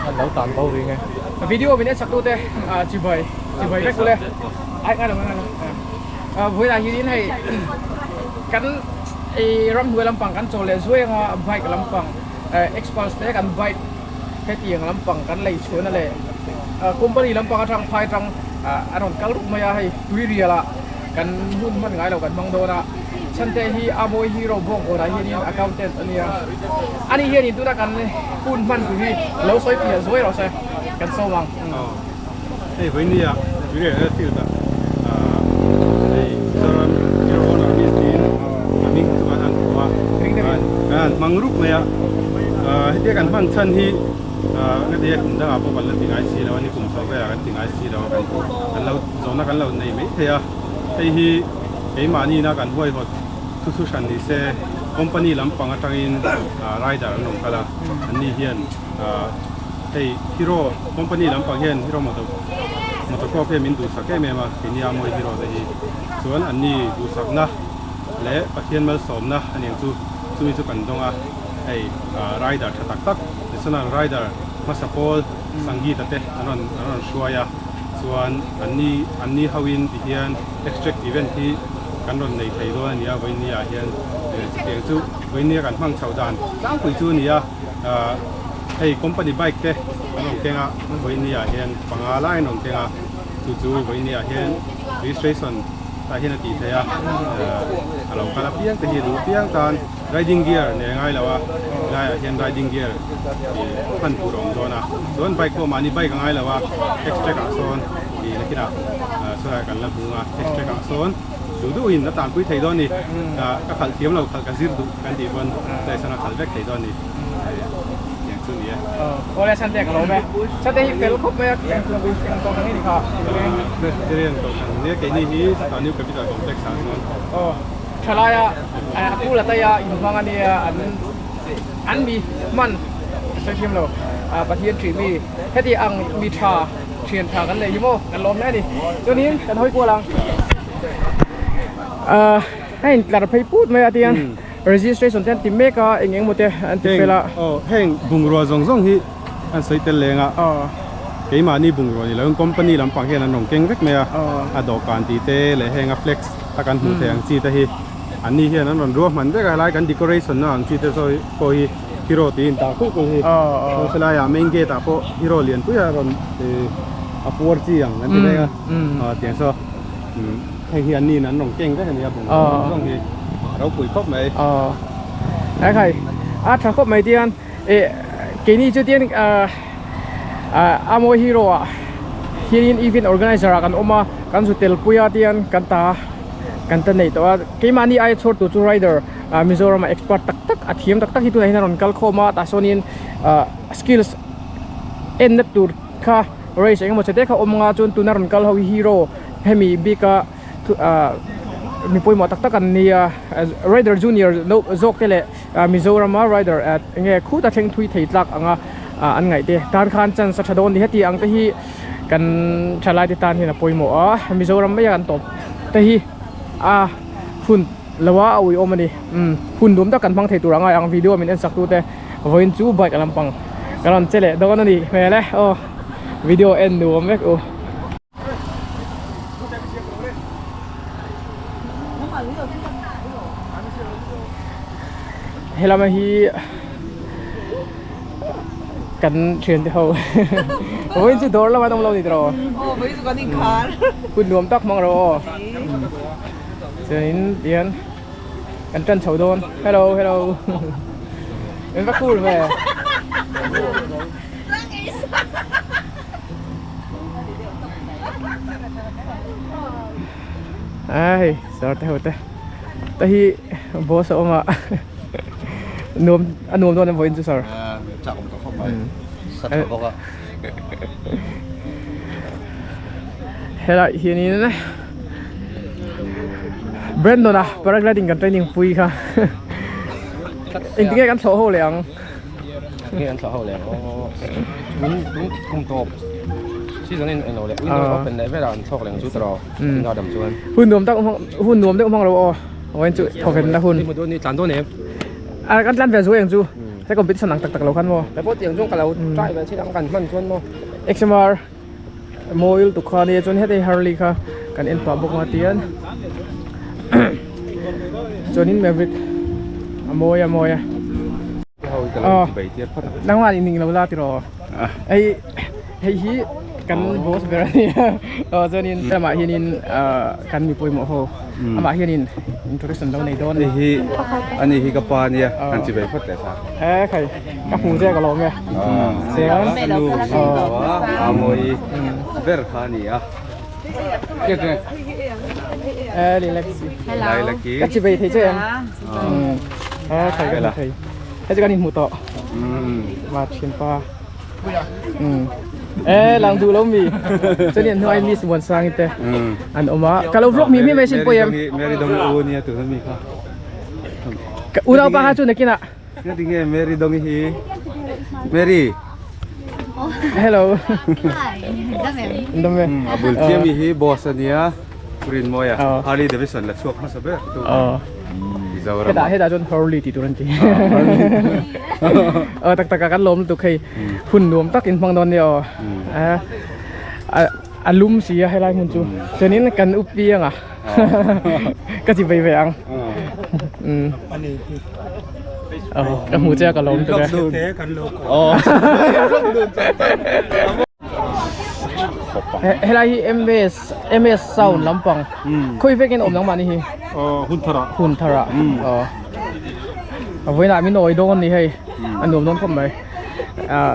An lo tan bo ring e. Video min en sak tute chibai chibai vek ule. Ai ngai lo ngai lo. Vawiinah hianin hei kan ei ramhnuai lampang kan chawl leh zuai anga bike lampang Xpulse te kan bike hetiang lampang kan lei chhuahna leh company lampang atang phai atang a rawn kal rup mai a hei tuirial ah kan hun hman ngai lo kan hmang dawn a chhante hi a mawi hero bawngkawnah hianin accountant a nia ani hianin tuna kan hun hman tur hi lo sawi fiah zuai rawh se kan sawm ang. Hei vawinia tuirial airfield ah hei Mizoram Hero Owner Miss tiin a hming chu kan han hmu a kan han hmang rup mai a hetia kan hman chhan hi nga ti kum dangah pawh kan la ti ngai si lo a ni kum chho velah kan ti ngai si lo a kan kan lo zawhna kan lo nei mai thei a hei hi keimahni na kan huaihawt thu thu hran ni se company lampang atangin rider an rawn kal a anni hian hei hero company lampang hian hero motor motor hian min duhsak em em a keini a mawi hero te hi chuan anni duhsakna leh Pathian malsawmna a niang chu chumi chu kan dawng a hei rider tha tak tak national rider hmasa pawl Sangeeta te an rawn an rawn hruai a chuan anni anni ho in ti hian extract event hi kan rawn nei thei dawn a ni a vawiin ah hian chutiang chu vawiin a kan hmang chhoh dan tlangpui chu a ni a hei company bike te an rawn keng a vawiin ah hian panga lai an rawn keng a chu chu vawiin ah hian registration tah hian a tih theih a a lo kal apiang te hi a duh apiang tan riding gear nei a ngai lo a helaiah hian riding gear ih hman tur a awm dawn a chuan bike pawh mahni bike a ngai lo a extract ah sawn ih nakinah sawlai kan la hmung a extract ah sawn duh duhin a tanpui thei dawn a ni ka khalh thiam lo khalh ka zir duh kan tih pawn helai sawn a khalh vek thei dawn a ni tiang chu a ni e. Awle Sante ka lo awm e. Sante hi fel khawp mai a eng kohhran hi ni kha? Presbyterian kohhran nia keini hi chutah New Capital Complex ah chuan. Aw thalaia a kul a taia inhmang a nia an an mi hman ka sawi thiam lo Pathian ṭih mi heti ang mi ṭha ṭhian ṭha kan nei hi maw kan lawm hle a ni chuanin kan hawi kual ang a intlar phei put mai a tiang registration te an ti mek a eng eng emaw te an ti fel a. Aw heng bungrua zawng zawng hi an sawi tel leng a keimahni bungrua ni loin company lampang hian an rawn keng vek mai a a dawhkan tih te leh heng a flex a kan hmuh theih ang chi te hi anni hian an rawn ruahman vek a helai kan decoration na ang chi te sawi pawh hi hero tih in tah khuh khuh hi helai ah main gate ah pawh hero lian pui a rawn a puar chi ang an ti mai a tiang saw heng hi anni in an rawn keng vek a ni a bungrua zawng zawng hi a ropui khawp mai. Ekhai a tha khawp mai tian eh keini chu tian a mawi hero ah hianin event organizer ah kan awm a kan zu tel pui a tian kan ta kan ta neih tawh a keimahni aia chhawr tur chu rider Mizoram ah expert tak tak a thiam tak tak hi tunah hian a rawn kal khawm a tah sawnin skills en na tur kha race eng emaw che te kha awm anga chuan tuna rawn kal ho hi hero hemi bik a mi pawimawh tak tak an nia rider junior zawk te leh Mizoram a rider enge khuta thleng thui thei tlak anga an ngaih te tan khan chance a tha dawn a ni heti ang te hi kan thalai te tan hian a pawimawh a Mizoram mai a kan tawp te hi a hun lo a a uiawm a ni umm hun nuam tak kan hmang thei tur a ngai ang video min en sak tu te vawiin chu bike lampang ka rawn che leh dawn a ni hmel e aw video en nuam vek u. Helama hi kan thian te ho vawiin chu dawr lamah an awm lo ni tiraw hun nuam tak hmang rawh aw chuanin tihian kan tan chho dawn hello hello in va cool ve. A hei sir te ho te te hi boss a awm a nuam a nuam dawn em vawiin chu sir chak awm tawh khawp mai sa tha bawk a helai hianin Brandon a paragliding kan training pui kha engtinge kan thlawh ho leh ang. Nge an thlah ho leh aw tun tun kum tawp season in eng lo leh window open leh velah an chhawk leh ang chu tawh in adam chuan hun nuam tak hun nuam deuh hmang lo aw vawiin chu thawven na hun ni tlan dawn em a kan tlan ve zuai ang chu. He competition ang tak tak lo khan maw? Kei pawh tiang chuan ka lo try ve chin ang kan hman chuan maw? XMR mawi lutuk kha ania chuan heti Harley kha kan en pah bawk a tian chuanin Maverick a mawi a mawi a. Aw nangmah nih ning lo la tiraw hei hei hi kan boss ber a nia aw chuanin amah hianin kan mi pawimawh ho amah hianin introduction lo nei dawn hei hi ani hi ka pa ania kan chi ve phawt teh sa e khai ka hmu che ka lawm e chuan a mawi ber kha ani a e relax Lailaki ka chi ve thei che em e khai ka thei hei chu kan inhmuh tawh ma thianpa e lang duh lo mi chuan in hnuai miss Muansangi te an awm a ka lo vlog mi mi mai sin pawh em Mary Dong u nia tuna mi kha ka unau pa kha chu nakinah Ngati nge Mary Dong hi Mary Hello Dam em A bul chiah mi hi boss ania Rinmawia Harley Davidson la chhuak hmasa ber tu Mizoram Hetah hetah chuan Hurley tih tur an ti Aw tak tak a kan lawm lutuk hei hun nuam tak in hmang dawn nia aw a lum si a helai hmun chu chuanin kan up piang a ka chi vei ve ang aw ka hmu che a ka lawm lutuk e Helai hi MS MS sound lampang khawi vekin awm nangmah ni hi hun thara hun thara aw a vawiinah min awi dawn ni hei a nuam dawn khawp mai ah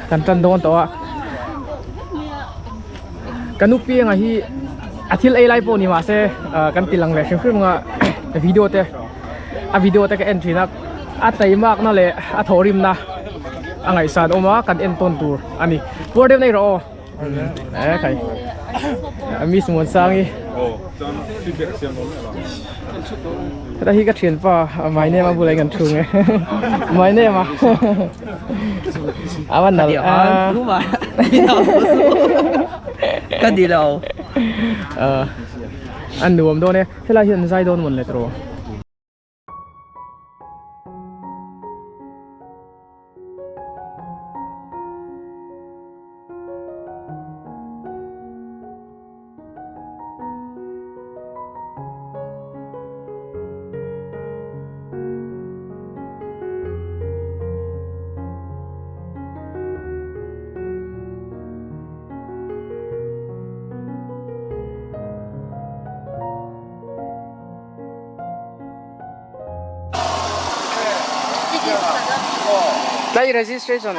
kan tan dawn tawh a ka nu pianga hi a thil ei lai pawh ni mahse ah kan ti lang leh hrim hrim anga video te a video te ka en thin a a taimak na leh a thawhrim na a ngaihsan awm a kan en tawn tur a ni puar deuh nei rawh aw e khai miss Muansangi heta hi ka thianpa my name a bulah hian kan thung e my name a a va nalh a ka di lo a nuam dawn e helai hian an zai dawn mawn le tawh. Tlai registration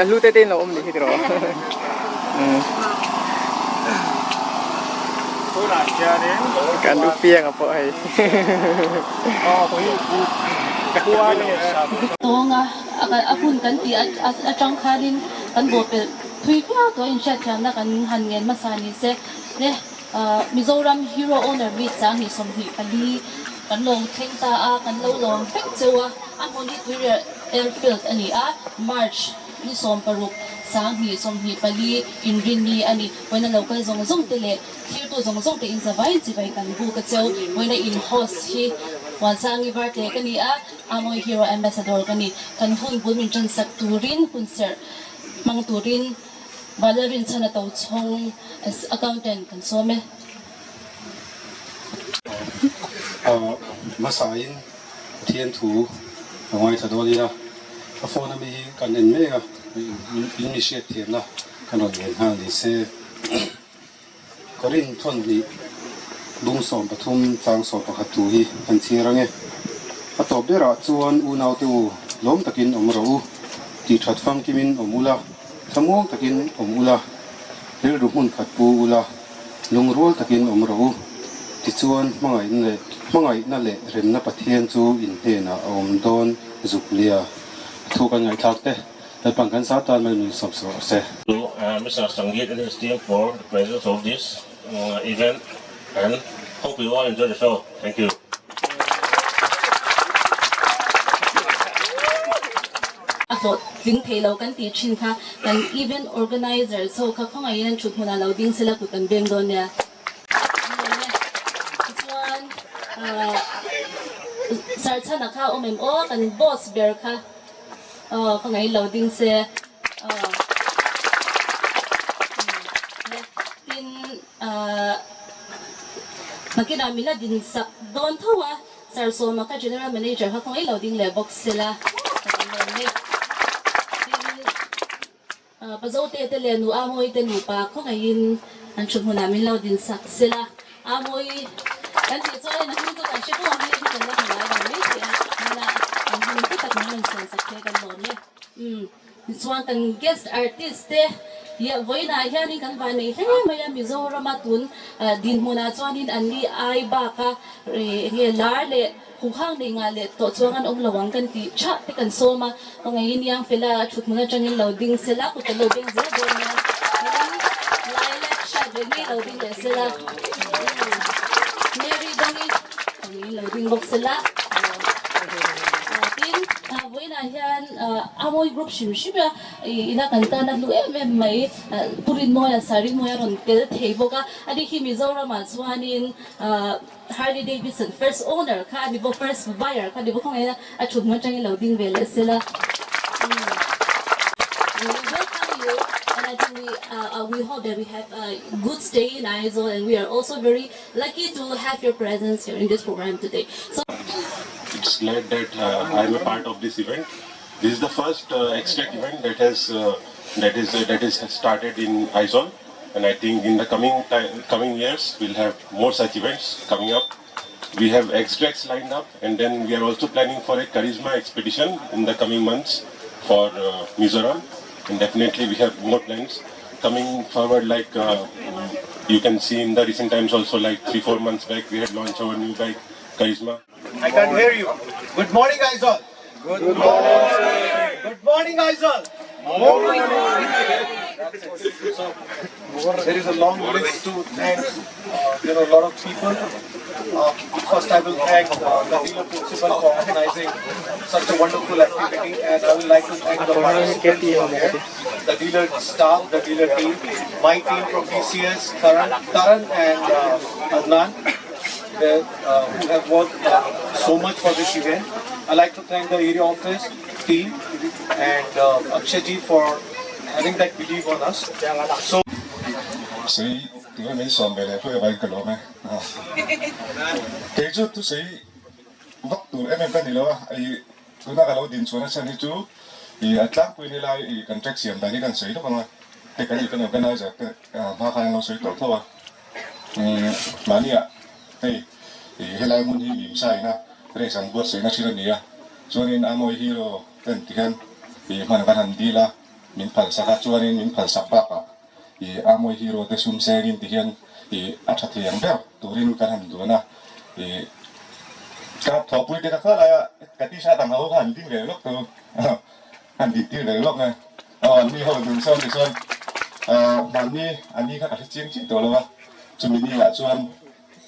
hlu te te in lo awm ni hi tiraw kan u piang a pawh hei Tawnga a hun kan tih atang khanin kan bawhpelh thui viau tawh a inhriatthiamna kan han ngen hmasa ni se le Mizoram Hero Owner Meet 2024 kan lo thleng ta a, kan lo lawm vek cheu a, a hmun hi Tuirial Airfield a ni a, March ni 16 2024 inrinni a ni. Vawiina lo kal zawng zawng te leh thirtu zawng zawng te inzavai chivai kan buk a cheu. Vawiina in host hi Huansangi Varte ka ni a, Amoy Hero Ambassador ka ni. Kan hun bul min ṭansak turin hun serh hmang turin Valerin chhan a to chhawng as accountant kan sawm e. Hmasain Pathian thu a ngaithla dawn ila, a phone ami hi kan en mek a, in mi hriat thiamna kan rawn ngen nghal ni se. Korin thawnhnih bung 13 chang 11 thu hi kan chhiar ang e. A tawp berah chuan unaute u lawm takin awm rawh u, tih that famkimin awm ula, thlamuang takin awm ula, rilru hmun khat pu ula, lungrual takin awm rawh u. Tichuan hmangaihna leh hmangaihna leh remna Pathian chu in hnenah a awm dawn zuk nia. A thu kan ngaihthlak te. Lalpan kan sa tan mai min sawp rawh se. To Mister Sangeet and his team for the presence of this event and hope you all enjoy the show. Thank you. A hlawhtling thei lo kan tih thin kha kan event organizers ho kha khawngaihin an thut hmunah lo ding sela kut kan beng dawn nia. Sir Chhana kha awm em aw kan boss ber kha aw ka ngaih lo ding se aw tin ah nakinah min la din sak dawn tho a Sir Sawma kha General Manager kha khawngaih lo ding leh bawk sela ka ti lawm e tin. Pazote te leh nu Amawi te nupa khawngaihin an thu hmunah min lo din sak sela. Amawi kan tih chuan in a hming chu kan hre fo ang hei hi kan la hmu ngai lo mai thei a, hmuna an hming te tak min rawn sawn sak thei kan lawm e. Umm tichuan kan guest artist te leh vawiinah hianin kan vannei hle mai a, Mizorama tun dinhmunah chuanin an ni ai baka enge lar leh Huhang nei ngah leh tawh chuang an awm lo ang kan tih thah te kan sawm a, hmangaih Niang Fela a thut hmun atangin lo ding sela, kut an lo beng zel dawn nia. Tin, Lilac hriat ve ngei lo ding leh sela, Mary Dongi hmangaih lo ding bawk sela. Tin, vawiinah hian Amoy group hrim hrim a ina kan tan a hlu em em mai, Pu Rinmawia, Sir Rinmawia rawn tel thei bawk a, ani hi Mizoramah chuanin Harley Davidson first owner kha a ni bawk, first buyer kha a ni bawk khawngaih a thut hmun atangin lo ding ve leh sela. We welcome you and I think we uh, we hope that we have a good stay in Aizawl and we are also very lucky to have your presence here in this program today. So It's glad that uh, I am a part of this event. This is the first uh, Xtrac event that has uh, that is uh, that is started in Aizawl. And I think in the coming time, coming years, we'll have more such events coming up. We have Xtracs lined up, and then we are also planning for a Charisma expedition in the coming months for Mizoram. And definitely we have more plans coming forward. Like you can see in the recent times also, like 3-4 months back, we had launched our new bike, Charisma. I can't hear you. Good morning, Aizawl. Good morning. Good morning, Aizawl. Morning. So, there is a long list to thank. There are a lot of people. First, I will thank the dealer principal for organizing such a wonderful activity, and I would like to thank the participants who are here, the dealer staff, the dealer team, my team from DCS, Taran and Adnan, who have worked so much for this event. I'd like to thank the area office team and Akshay ji for having that belief on us. So. Sei tuna min sawm ve leh hluai avangin ka lawm e. Kei chu thusei vak tur em em ka ni lo a, i tuna ka lo din chhuahna chhan hi chu i a tlangpui ni lai i kan track siam dan hi kan sawi lawk ang a, hei kan event organizer te hma khan an lo sawi tawh tho a. Mahnia hei helai hmun hi mimsa ina race an buatsaihna thin a ni a, chuanin Amawi hero ten ti hian hman kan han dil a, min phalsak a, chuanin min phalsak bakah Amawi hero te sum sengin ti hian a tha thei ang ber turin kan han duan a, ka thawhpui te kha kha laia ka t-shirt ang ho kha han ding ve lawk tu han din tir ve lawk nge. Aw an ni ho dun sawn tichuan mahni an ni kha ka hre chiang chiah tawh lo a, chumi ni ah chuan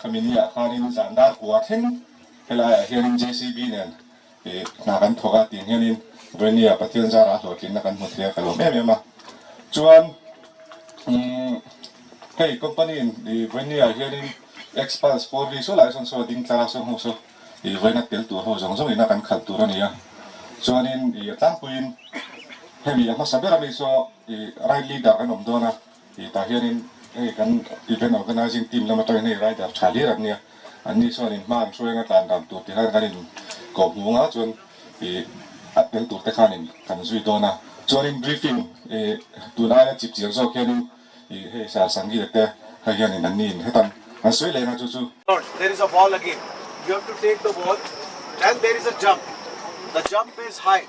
khami ni ah khanin zan dar kua thleng helai ah hianin JCB nen hna kan thawk a tih hianin Vawini ah Pathian zara a hlawhtlinna kan hmu thei a ka lawm em em a, chuan hei company in Vawini ah hianin Xpulse 4V saw lai sawn saw ding tlar a saw hmu saw I vawiina tel tur ho zawng zawng ina kan khalh tur a ni a, chuanin i a tlangpuiin hemi a hmasa ber ami saw i ride leader kan awm dawn a, i tah hianin hei kan event organizing team lam atangin hei rider tha hlir an nia, anni chuanin hma an hruai anga tlan dan tur tih khan kan in kawh hmu anga chuan i a tel tur te khanin kan zui dawn a, chuanin briefing i tun aia chip chiang zawk hianin i hei Sir Sangeeta te hei hianin anni in hetan an sawi leh anga chu chu. There is a ball again you have to take the ball and there is a jump the jump is high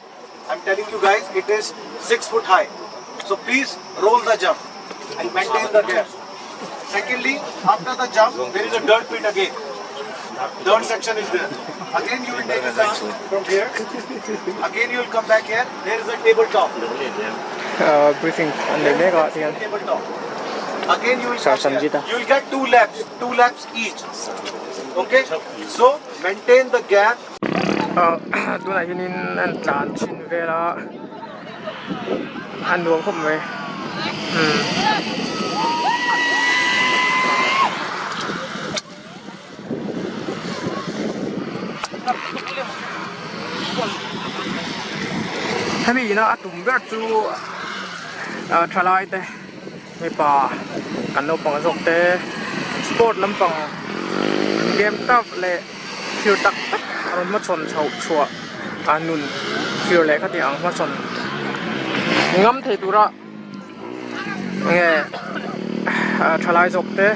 I am telling you guys it is 6 foot high so please roll the jump and maintain the gap secondly after the jump there is a dirt pit again dirt section is there again you will take a turn from here again you will come back here there is a table top Briefing an nei mek a tihian Again you will Sir come here. Sanjita. You will get two laps, two laps each. Okay? So maintain the gap. Tunah hianin an tlan chhin vel a, a nuam khawp mai. Hemi ina a tum ber chu thalai te mipa kan naupang zawk te sport lampang game tough leh thil tak tak a rawn hmachhawn chhoh chhuah a nun thlir leh khatiang ang hmachhawn ngam thei tura nge thalai zawk te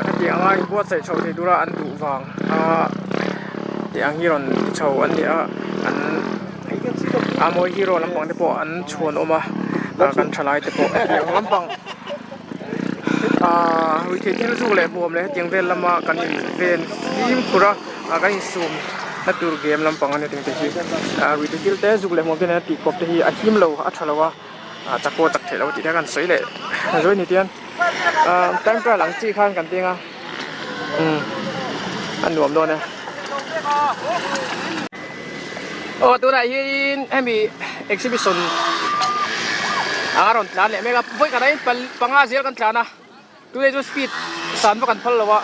khatiang anga inbuatsaih chho thei tura an duh vang a tiang hi rawn ti chho an ni a an a mawi hero lampang te pawh an chhuan awm a kan thalai te pawh hetiang lampang ahh ruihtheih thil zuk leh hmuam leh hetiang vel lama kan in ven fimkhur a ah kan insum na tur game lampang a ni tih te hi ah ruihtheih thil te zuk leh hmuam te nena tih kawp te hi a him lo a tha lo a ah chak pawh a chak theih lo tih te kan sawi leh zui a ni tihian ah time trial ang chi khan kan ding a umm a nuam dawn e. Aw tunah hianin hemi exhibition a rawn tlan leh mek a vawi khat ah hian panga zel kan tlan a tunah chuan speed san vak an phal lo a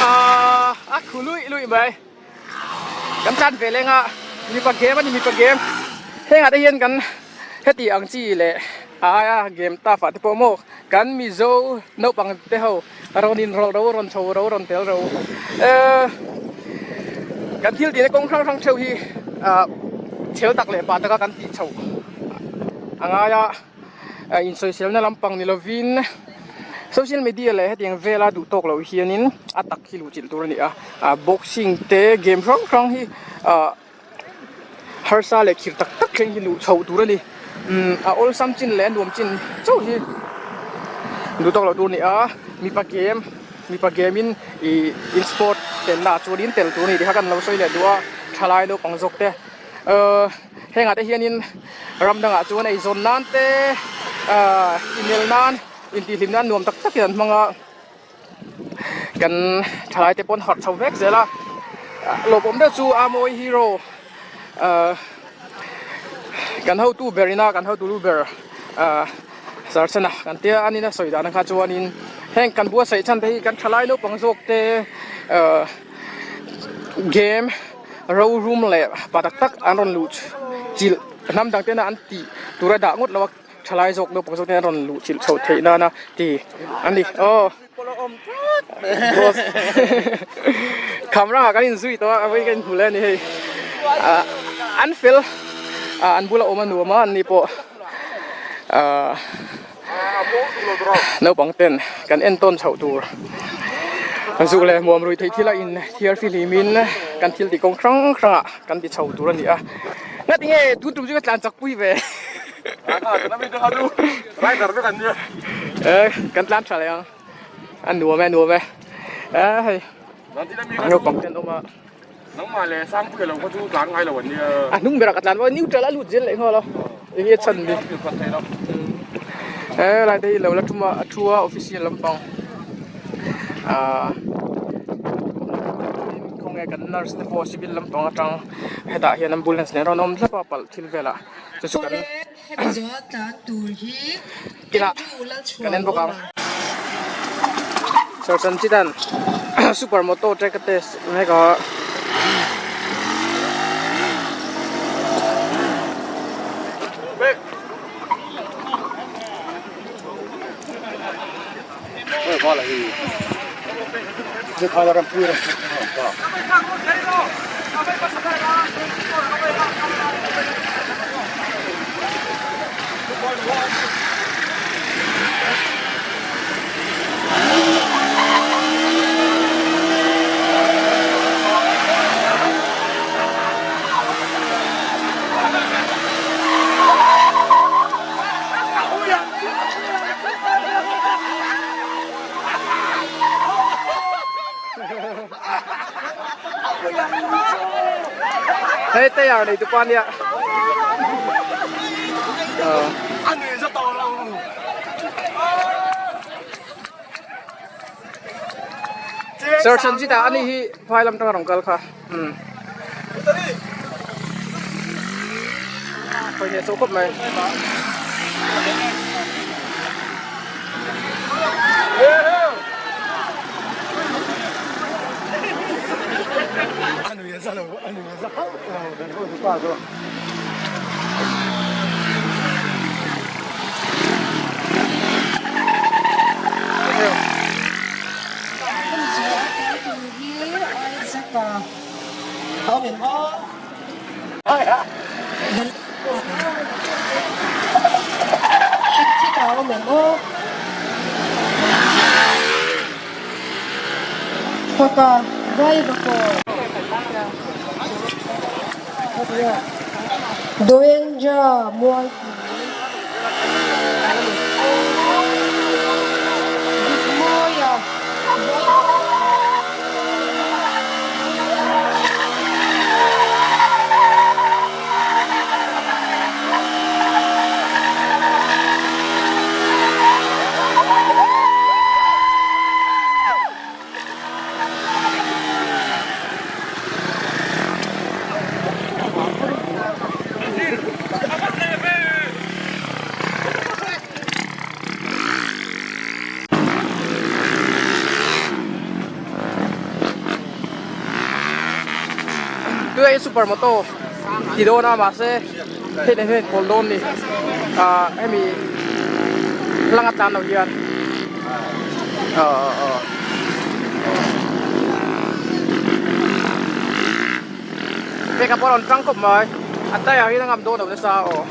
ahh a khu luih luih mai kan tlan ve leng a mipa game a ni mipa game hengah te hian kan heti ang chi leh a aia game tough ah te pawh maw kan mizo naupang te ho. Rawn in rawlh ro rawn chho ro rawn tel ro ehh kan thil tihna kawng hrang hrang theuh hi ah chhel tak leh pah taka kan tih chhoh a ngai a insawiselna lampang ni lovin social media leh hetiang vela duh tawk loh hianin a tak hi luhchilh tur a ni a ah boxing te game hrang hrang hi ah. Harsa leh khir tak tak thleng hi luh chhoh tur a ni. Umm a awlsam chin leh a nuam chin chauh hi duh tawk loh tur a ni a, mipa game mipa game in ih in sport telna ah chuan in tel tur a ni tih kha kan lo sawi leh duh a, thalai naupang zawk te ahh hengah te hianin ram dangah chuan eizawn nan te ahh inel nan intihhlim nan nuam tak takin an hmang a. Kan thalai te pawn harh chho vek zel a lawmawm deuh chu a mawi hero ahh kan hotu ber ina kan hotu lu ber ahh Sarsana kan tia a nina sawi dan kha chuanin heng kan buatsaih chhan te hi kan thalai naupang zawk te ahh game rorum leh pa tak tak an rawn luh chilh hnam dang tena an tih tura dah ngawt lo a. Thalai zawk naupang zawk ten an rawn luh chilh chhoh theih nana ti a ni aw boss kham rangah kan inzui tawh a vawiin ka inhmu leh a ni hei ah an fel ah an bula awm a nuam a an ni pawh ah naupang ten kan en tawn chhoh tur zuk leh hmuam rui theih thil a in thiar fihlim in kan thil tih kawng hrang hrangah kan ti chho tur a ni a ngatinge tun tum chu ka tlan chak pui ve. Eh kan tlan tha leh ang a nuam e nuam e eh hei naupang te an awm a a hnung berah ka tlan bawk a neutral a lut zel leh nghal a eng nge chhan ni eh lai te hi lo la thum a a thu a official lampang ah khawnge kan nurse te pawh civil lampang atang hetah hian ambulance nen rawn awm thlap a palh thil velah. Chu chu kan inah kan en bawk ang. Sir Sanchitan super moto track a test mek a. Hei tayar nei tu pa nia. Sir Sanjita ani hi phai lam tang rong kal kha. Um. Khoi ne so khop mai. Tui super moto ti dawn a mahse hei leh hei pawl dawn ni ah hemi hlang a tlan loh hian ah ah. Peka pawh a rawn tang khawp mai a tyre hi a ngam dawn lo nasa aw.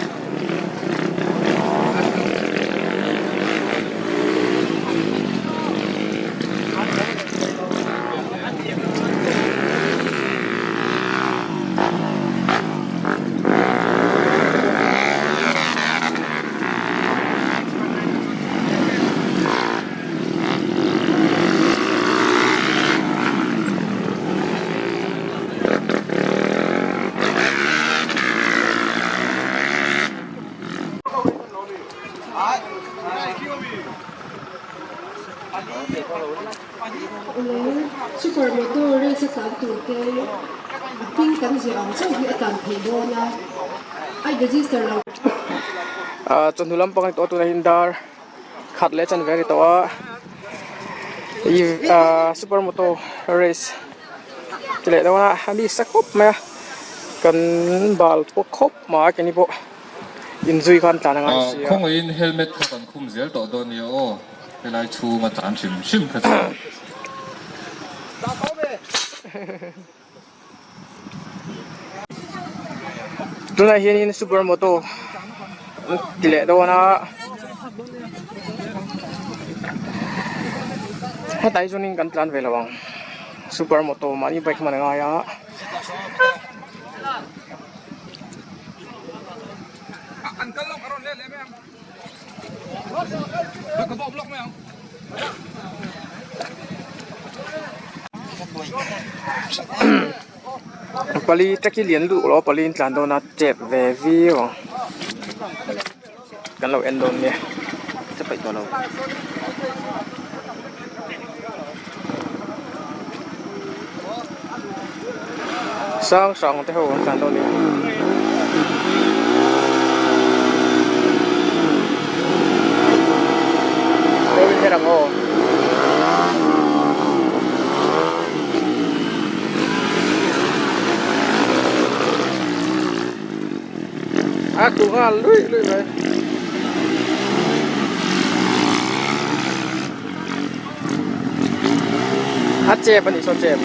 Super motor race a tlan tur te a hming kan ziah ang chauh hi a tlan theih dawn a, a register lo. Chawhnu lampang a ni tawh a tunah hian dar khat leh chanve a ni tawh a ih super moto race ti leh dawn a a mi sa khawp mai a kan bal pawh khawp mai a keini pawh inzui khan tlan a ngai si a. Khawngaihin helmet kha kan khum zel tawh dawn nia aw helai chhunga tlan hrim hrim kha chu. Tunah hianin super moto an ti leh dawn a hetah hi chuanin kan tlan ve lo ang super moto mahni bike hman a ngai a. Pali taki lian luh lo pali in tlan dawn a chep ve viau ang kan lo en dawn nia sang sang te ho an tlan dawn nia. A tlu nghal luih luih mai. A chep a nih saw chep.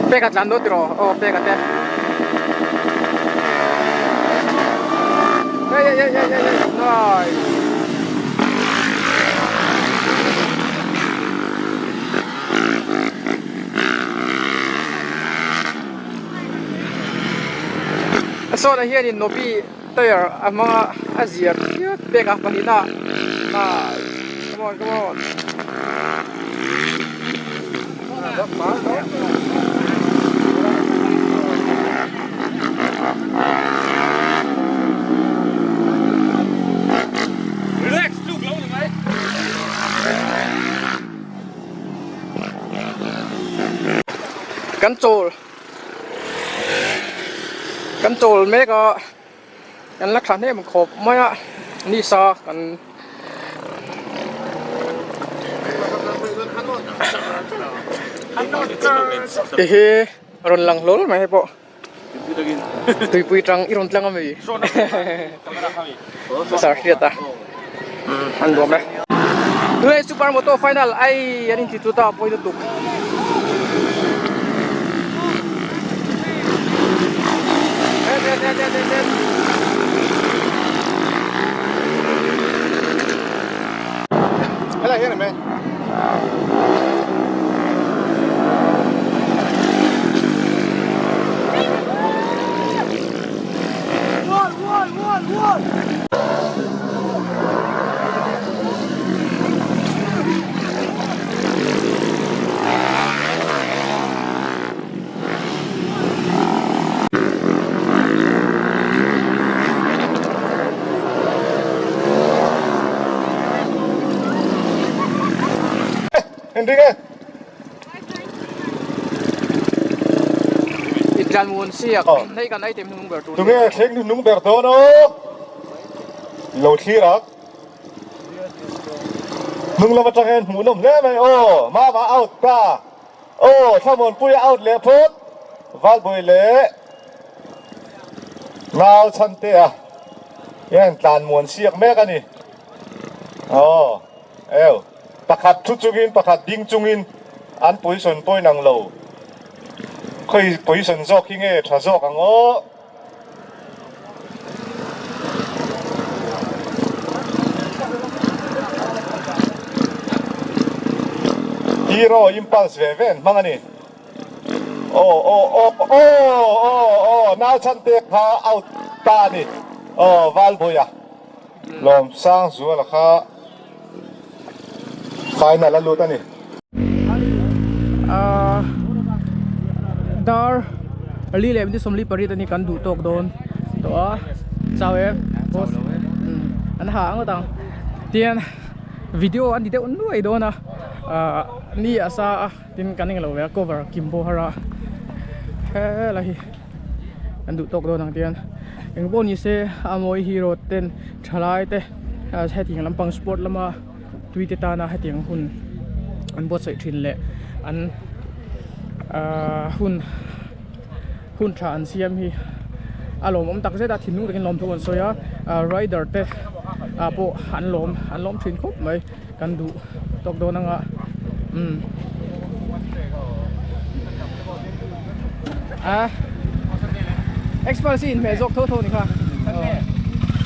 Peka tlan dawn tiraw aw peka te hey hey hey hey hey nice Sawn ah hianin Nobi tyre a hmang a a zia phiat pek a pahnihna ah nice come on come on. Kan chawl kan chawl mek a kan la thahnem khawp mai a nisa kan Ehe rawn lang hlawl mai hei pawh tuipui tang i rawn tlang a mi sar hriat a an nuam e tunah super moto final ai an inti chu ta pawi lutuk. Helai hian em e. Enrique. Itlan mun siak hei kan item hnung ber tur. Tunge thleng hnung ber dawn aw. Lo thlir ak. Hnung lam atang hian hmuhnawm hle mai aw. Mama out ta. Aw Thlamuanpuia out leh phawt. Valbawi leh Nau Chhantea hian tlan muan siak mek a ni. Aw eu pakhat thu chungin pakhat ding chungin an position pawhin ang lo. Khawi position zawk hi nge tha zawk ang aw. Hero impulse ve ve an hmang a ni. Aw aw aw aw aw aw nau chhan te kha out ta a ni. Aw Valbuia Lawmsang Zuala kha final a lut a ni. Ahh dar li leh minute 48 a ni kan duh tawk dawn tawh a chau em boss an ha ang ang tian video a ni deuh nuai dawn a ahh ni a sa a tin kan englo ve a cover kim pawh har a helai hi kan duh tawk dawn ang tian engpawh ni se a mawi hero ten thalai te hetiang lampang sport lama tui te tana hetiang hun an buatsaih thin leh an ahh hun hun tha an siam hi a lawmawm tak zet a thinlung takin lawmthu an sawi a ah rider te ah pawh an lawm an lawm thin khawp mai kan duh tawk dawn anga umm a express hi inhmeh zawk tho tho ni kha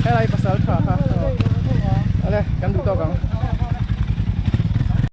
helai pasal tha kha ale kan duh tawk ang.